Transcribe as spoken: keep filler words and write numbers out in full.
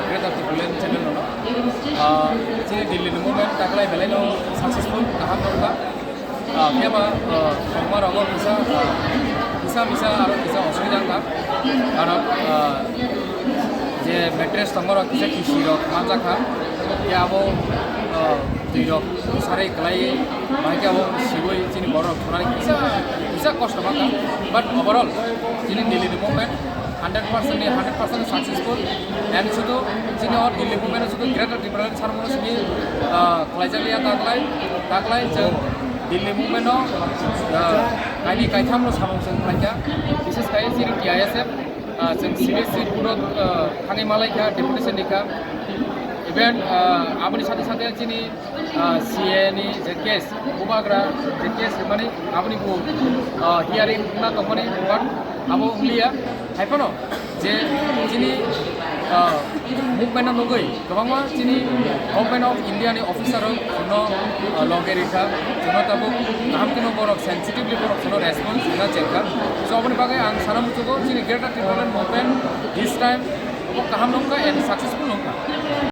Greater Tipraland channel no, ah, chini Delhi ni movement taklai belai no successful, kaham nokha. Ah, phiya ba, ah, tongma rogo kisa, ah, kisa misa aro kisa osubida wngkha. Karon, ah, je mattress tongma rok kisa kisi rok manjak kha. Phiya abo, ah, twi rok sarwi kwlai, bahai khe abo siwi chini borok rok thongnani kisa, kisa kosto mankha. But overall, chini Delhi ni movement hundred percent ni hundred percent successful. And sudu chini o Delhi movement sudu Greater Tipraland sarmung simi, ah, khlaijak liya taklai, taklai chwng Delhi movement no, ah, kaini kaitham no samung chwng khlaikha. Bises khai chini T I S F, ah, chwng C D C board o, ah, thangwi malaikha, deputation ni kha. Even, ah, aboni sate sate chini ah, C A ni je case, bubagra je case mani aboni bo, ah, hearing wngna tongmani, but abo wngliya. Hai phano je chini, ah, movement no nugwi kwbangma chini Government of India ni officer rok no, ah, loge rikha, jono tabuk kaham kheno borok sensitively borok jono response rwna chengkha. So aboni bagwi ang sana muchugo chini Greater Tipraland movement this time bo kaham nokha and successful nokha.